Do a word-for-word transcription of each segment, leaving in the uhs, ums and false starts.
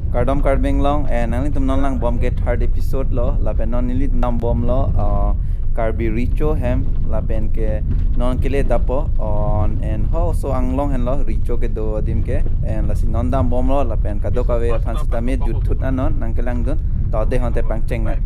Kardom Karbi Anglong, eh, nanglitum non langbom ke third episode lo, lapen non nelitum dambomlo, uh, Karbi Recho hem, lapen ke non kele dapo, on and ho so Anglong henlo, Recho kedo adim ke, and lasi non dambomlo, lapen kadokave aphan sitame jutthut anon, nangkelangdun, to dei honte pangchengnang.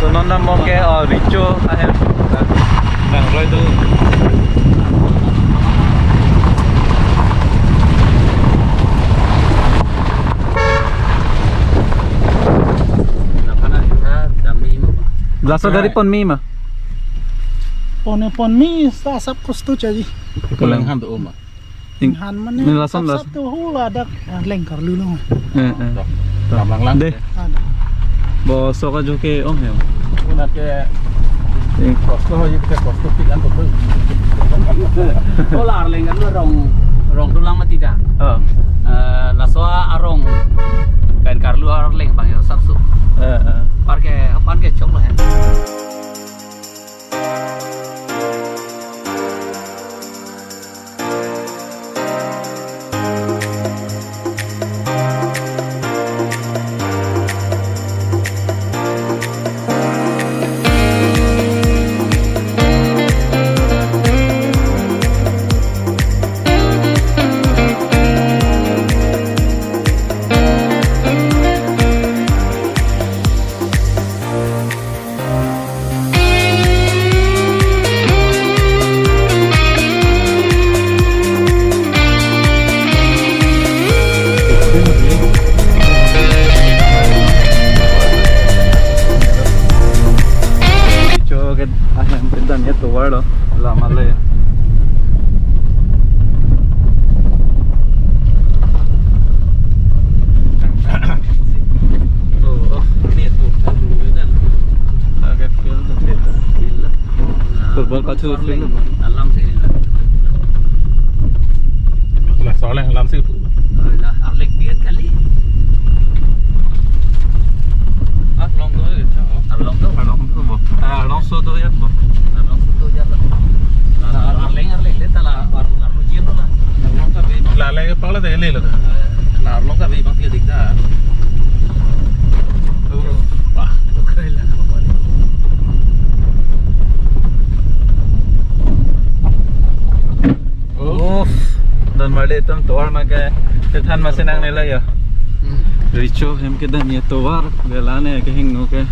So non dambom ke, uh, Recho ahem. Nang roi tu. Laso gari ponmi ma? Pone ponmi, sa sap kosto chaji. Kulang han tu oma. Ing-, han mane ni lason sap las- sap tu hula dak, ah, leng karlu lo. Eh, eh. Lam lang lang. Dei. Ada. Bo so ka jo ke ong ya. Una ke ing- kosto ho, ye ke kosto pik an to. Hula arleng kan rong, rong dulang mati da. Oh. Eh, laso arong kan karlu arleng bang yo sap su. Eh, eh. Par ke, pan ke chok lo ya. Cho ke ahem kedan ya tovar lo, lama le. Oh, oh, ini tuh, kan dulu kan. Agak field tuh, field. Field. Football ka thu field. Alam sih ini. Lah, soalnya alam sih. Oh, lah, arlek biat kali. Ah, long tuh ya, Cak. Arlong tuh. Arlong tuh, bo. Ah, arlong so tuh ya, bo. Arlong so tuh ya, bo. Lah, arleng, arleng, le tala, ar-, arlong jin lo lah. Arlong tapi. Lah, le, pala deh, le, le. Eh, lah, arlong tapi bang tiga tiga. Wah, keren lah, apa nih? Uff, don marli atum tovar ma ke kethan masi nangnelo ya. Hmm. Recho hem kedan ya tovar, bela ne kehingno ke.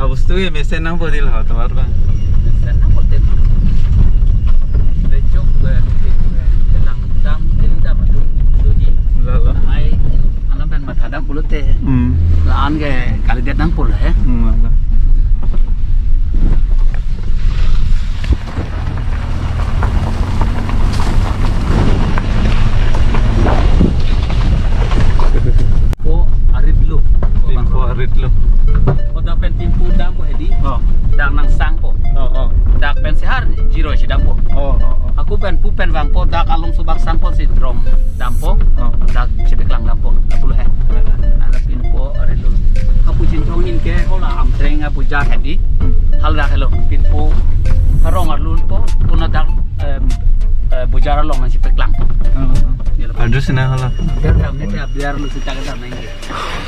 Abostu ke mesen nangpo dei lo tovar bang. Thadam pulote. Hmm. La-an ke kalidet nang pulo he. Hmm, ala. Po arit lo. Pinpo arit lo. Ko dak pen pinpo dampo hedi. Oh. Dak nangsangpo. Oh, oh. Dak pen sehar zero si dampo. Oh, oh, oh. Ako pen pu pen vangpo dak along subak sangpo si drom dampo. Oh. Dak chepeklang dampo. Apulo he. Ala pinpo arit lo. Apu Chinthong in ke hala Amtreng apu ja hedi. Hmm. Hala dak helo pinpo arong arlo po. Puna dak, em, eh, bujar along nang chepeklang. Oh, oh. Address na hala. Biar kami tiap biar lu sita kita main.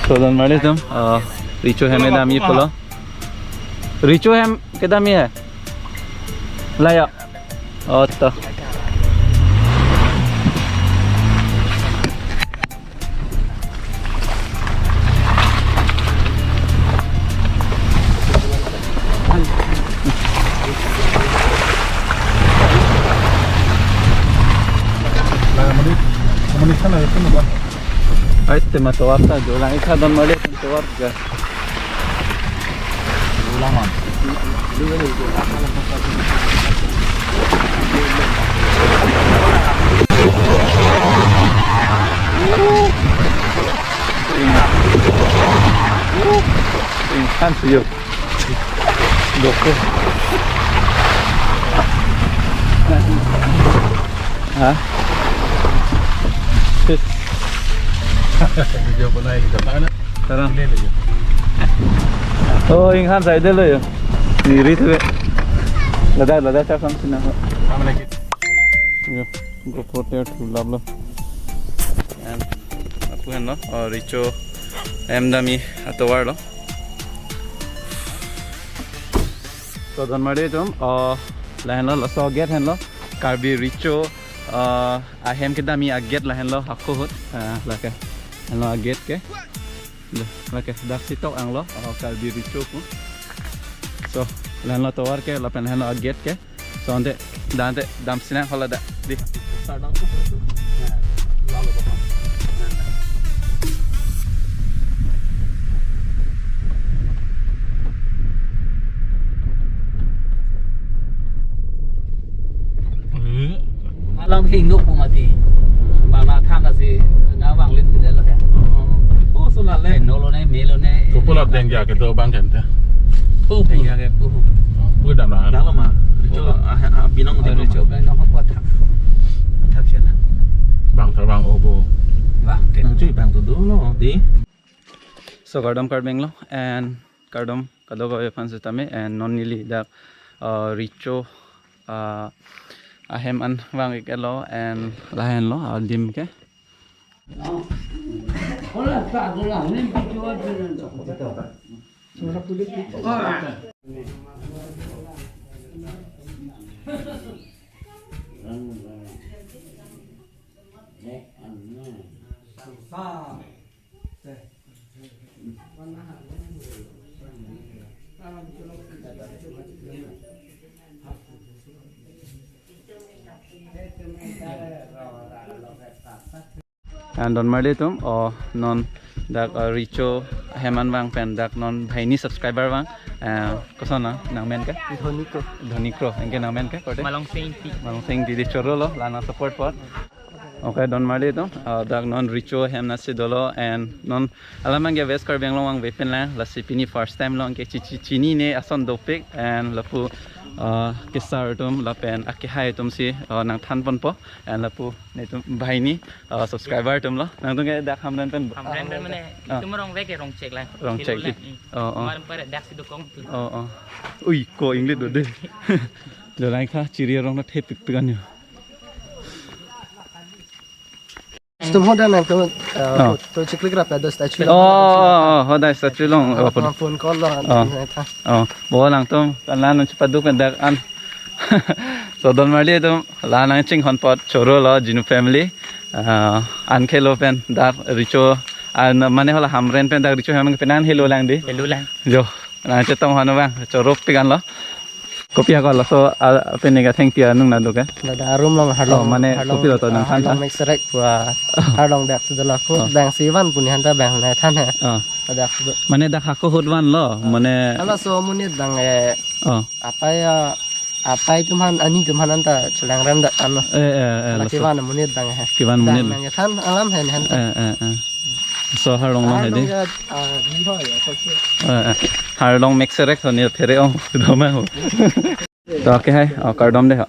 So, donmarli atum, eh, Richo hem damji pulo. Richo hem kedamji he. La ya. Oh, to. Ay, tema tovar ta, jo lang ikha donmarli tovar ga. Insan sih, yuk. Dokter. Hah? Video pun naik ke sana. Sekarang. Ini lagi. Oh, inghan saidelo yo. Diri tuh. Ladak, ladak, cak sam sini. Assalamualaikum. Yo, GoPro te thu lap lo. And apu henlo, oh, Richo hem damji atovar lo. So, donmarli atum, oh, lahenlo, laso gate henlo, Karbi Richo, oh, ahem kedamji agate lahenlo, hako ahut, ah, lake, henlo agate ke. Lake, dak si tok anglo, oh, Karbi Richo pu. So, lahenlo tovar ke, lapen lahenlo agate ke. So, ante, da ante, dam sinang hala da, di. Along hingno pu mati. Mama tham na si na vang lin bidelo ya. Oh, so la le. No lo ne, me lo ne. Ko pulap deng ja ke do bang kan ta. Oh, deng ja ke pu. Pu dam la. Dam lo ma. Cho, ah, ah, binong di cho. Binong ko thap. Thap siya na. Bang thar bang obo. Bang te. Nang chui bang tu do lo di. So, kardom Karbi Anglong and kardom kadokave aphan sitame and non neli dak, uh, Richo, uh, ahem an vang iklo and lahenlo adim ke. And donmarli atum, oh, non dak, uh, Richo ahem an vang pen dak non banghini subscriber vang, uh, koson nang, nang men ke? Dhoni Kro. Dhoni Kro, anke nang men ke, korte? Malong Singti. Malong Singti di choro lo, la nang support apot. Okay, donmarli atum, uh, dak non Richo hem nasi dolo and non alam anke West Karbi Anglong vangve pen lang, lasi pini first time lo anke chi-, chi-, chinine ason dopik and lapu, uh, kesar atum lapen akehai atum si, uh, nang than ponpo and lapu netum banghini, uh, subscriber atum lo. Nangtum ke dak Hamren pen. Hamren pen mane, ah, itum Rongve ke Rongchek lang. Rongchek di. Hmm. Oh, oh. Mar pare dak si dokong tu. Oh, oh. Ui, ko English do de. Jalai kha chiri rong na thepik pikan yo. Tum hoda nangtum, eh, oh, photo chiklik rap do statue. Oh, oh, oh, hoda statue along, oh, ah, photo. Phone call lo, oh, nang tha. Oh, bo nangtum, kan la nang chepaduk kan dak an. So donmarli atum, la nang chinghon apot choro lo, Jinu family. Ah, an kelo pen dak Richo, an mane hala Hamren pen dak Richo hem pen an helo lang di. Helo lang. Jo, nang chetong hanu bang, choro pikan lo. Kopi ako laso, ah, pini ke thengpi anung nado ke? Ladak arum along, oh, harlong, mane harlong, kopi lo to nang ah, than harlong tha? Mekserek pu, harlong dak sudah laku, oh, bang si van pu ne han ta bang ne than he. Oh. Ladak sudah. Mane dak hako hut vanlo, mane. Halaso amonit bang, eh, oh, apai, ah, apai atum aphan, ani atum aphan anta chelang rem dak ano. Eh, eh, eh, hala laso. Kevan amonit bang he. Kevan amonit. Bang nang than alam he ne han ta. Eh, eh, eh. So harlong lo hedi. Harlong ya, ah, di ho ya, so si. Eh, eh. Harlong mekserek ho ne phere ong doma ho. To ke hai, oh, kardom dei ho.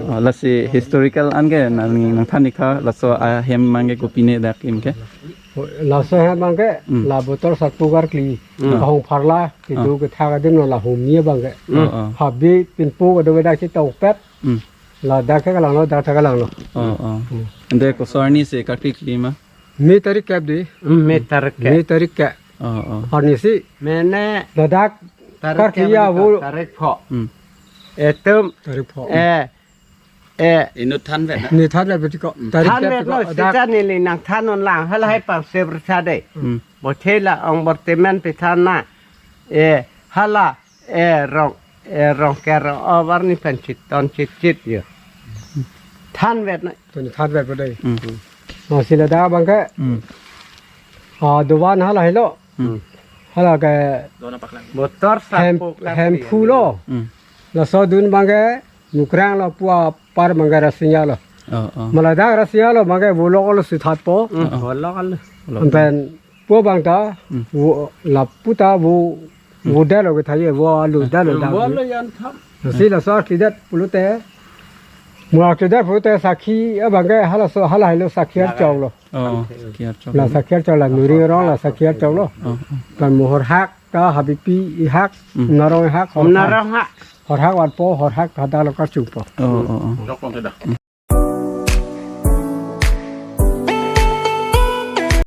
Oh, lasi historical an ke nang, nang than ik tha, laso ahem abang ke kopine dak ahem ke. Laso ahem abang ke, hmm, la Botor Satpu Karkli, hmm, Kahung Pharla, kedo, ah, kethak adim lo la Humi abang ke. Oh, oh. Habe pinpo kedo kedak si tokpet. Hmm. Ladak ke kalang lo, dak ta kalang lo. Oh, oh. Hmm. Ante koso arni si karkli ma? May tarik kep dei. Hmm, May tarik kep. May tarik kep. Oh, oh. Arni si. Mane ladak tarik kep karkli ya dei, vo. Tarik pho. Hmm. Etum. Tarik pho. Eh. Eh. Inut thanvet na? Inut thanvet betul ko. Hmm. Tarik kep thanvet ko, no, dak. Sita neli nang than non lang. Halahai pang se bersa dei. Hmm. Bo thela ong bor temen pe than na. Eh, hala. Eh, rong, eh, rong ke rong, oh, warni pen chit, ton chit chit yo. Thanvet na. Ton thanvet pu dei. Hmm. Lasi ladak abang ke. Hmm. Ah, dovan hala helo. Hmm. Hala ke Botor hem, Satpu Karkli. Hemphu lo. Hmm. Laso adun abang ke Mukrang lo pu apar abang ke Rasinja lo. Oh, oh. Ma ladak Rasinja lo abang ke volok lo sithat po. Hmm, oh, oh. Volok lo. Volok. Pen pu abang ta, hmm, vo, lapu ta vo, hmm, vo dalo kethai, vo alu dalo, hmm, dak. Vo lo yan tham. Lasi laso aklidet pulote, mo aklidet pulote sakhi abang ke halaso, hala helo sakhi archok lo. Oh, sakhi archok. La sakhi archok la nuri rong la sakhi archok lo. Oh, oh. Kan mo horhak ta habipi ihak, hmm, narong ihak, horhak. Narong hak. Horhak vanpo, horhak ta dalo karchungpo. Oh, oh, oh.